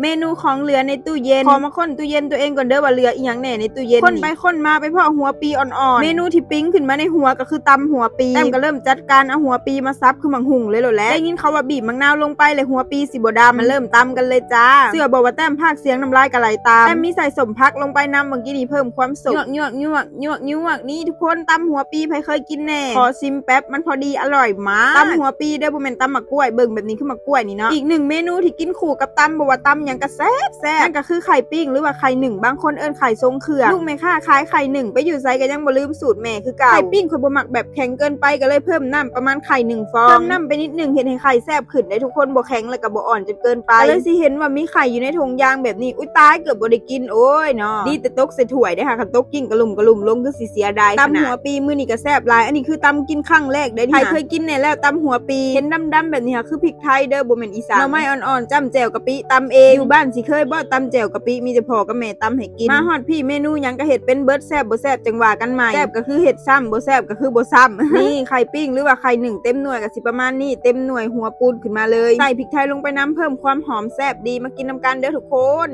ເມນູຂອງເຫຼືອໃນຕູ້ເຢັນ. ຂໍມາຄົ້ນຕູ້ເຢັນຕົວເອງກ່ອນເດີວ່າເຫຼືອອີ່ຫຍັງແດ່ໃນຕູ້ເຢັນ. ຄົ້ນໄປຄົ້ນມາໄປພໍ້ຫົວປີອ່ອນໆ. ເມນູທີ່ປິງຂຶ້ນມາໃນຫົວກໍຄືຕຳຫົວປີ. ແຕ້ມກໍເລີ່ມຈັດການເອົາຫົວປີມາສັບຄືໝາກຫຸ່ງເລີຍໂລດແຫຼະ. ໄດ້ຍິນເຂົາວ່າບີບໝາກນາວລົງໄປແລ້ວຫົວປີຊິບໍ່ດຳ. ມາເລີ່ມຕຳກັນເລີຍຈ້າ. ເຊື່ອບໍ່ວ່າແຕ້ມພາກສຽງນ້ຳລາຍກໍໄຫຼຕາມ. ແຕ້ມມີໃສ່ສົ້ມຜັກລົງໄປນຳ ເມື່ອກີ້ນີ້ເພີ່ມຄວາມສົມ. ຍວກໆໆ ນີ້ທຸກຄົນ ຕຳຫົວປີ ໃຜເຄີຍກິນແດ່? ຂໍຊິມແປັບ ມັນພໍດີອະລ່ອຍມາກ. ຕຳຫົວປີເດີ ບໍ່ແມ່ນຕຳໝາກກ້ວຍ. ເບິ່ງແບບນີ້ຄືໝາກກ້ວຍນີ້ເນາະ. ອີກໜຶ່ງເມນູທີ່ກິນຄູ່ກັບຕຳ ບໍ່ວ່າຕຳຫຍັງກໍແຊບໆ ນັ້ນກໍຄືໄຂ່ປີ້ງ ຫຼືວ່າໄຂ່ໜຶ້ງ ບາງຄົນເອີ້ນໄຂ່ຊົງເຄື່ອງ. ລູກແມ່ຄ້າຂາຍໄຂ່ໜຶ້ງ ໄປຢູ່ໃສກໍຍັງບໍ່ລືມສູດແມ່ຄືເກົ່າ. ໄຂ່ປີ້ງຂ້ອຍບໍ່ມັກແບບແຂງເກີນໄປ ກໍເລີຍເພີ່ມນ້ຳປະມານໄຂ່ໜຶ່ງຟອງ. ເພີ່ມນ້ຳໄປນິດໜຶ່ງ ເຮັດໃຫ້ໄຂ່ແຊບຂຶ້ນໄດ໋ທຸກຄົນ ບໍ່ແຂງແລ້ວກໍບໍ່ອ່ອນຈົນເກີນໄປ. ກໍເລີຍຊິເຫັນວ່າມີໄຂ່ຢູ່ໃນຖົງຢາງແບບນີ້. ອຸ້ຍຕາຍ ເກືອບບໍ່ໄດ້ກິນ. ໂອ້ຍເນາະ ດີແຕ່ຕົກໃສ່ຖ້ວຍເດ້ ຫາຄັນຕົກກິນກະຫຼຸມກະຫຼຸມລົງຄືຊິເສຍດາຍຂະໜາດ. ຕຳຫົວປີມື້ນີ້ກໍແຊບຫຼາຍ. ອັນນີ້ຄືຕຳກິນຄັ້ງແລກເດ້ນີ້. ໃຜເຄີຍກິນແດ່ແລ້ວຕຳຫົວປີ? ເຫັນດຳໆແບບນີ້ຫາຄືພິກໄທເດີ ບໍ່ແມ່ນອີສານ. ໜໍ່ໄມ້ອ່ອນໆ ຈ້ຳແຈ່ວກະປິ ຕຳເອງ. ຢູ່ບ້ານຊິເຄີຍບໍ່ຕຳແຈ່ວກະປິ? ມີແຕ່ພໍ່ກັບແມ່ຕຳໃຫ້ກິນ. ມາຮອດພີ້ ເມນູຫຍັງກໍເຮັດເປັນເບິດ. ແຊບບໍ່ແຊບຈັ່ງວ່າກັນໃໝ່. ແຊບກໍຄືເຮັດຊ້ຳ ບໍ່ແຊບກໍຄືບໍ່ຊ້ຳ. ນີ້ໄຂ່ປີ້ງ ຫຼືວ່າໄຂ່ໜຶ້ງ ເຕັມໜ່ວຍກໍຊິປະມານນີ້. ເຕັມໜ່ວຍຫົວປູດຂຶ້ນມາເລີຍ. ໃສ່ພິກໄທລົງໄປນຳ ເພີ່ມຄວາມຫອມແຊບດີ. ມາກິນນຳກັນເດີທຸກຄົນ.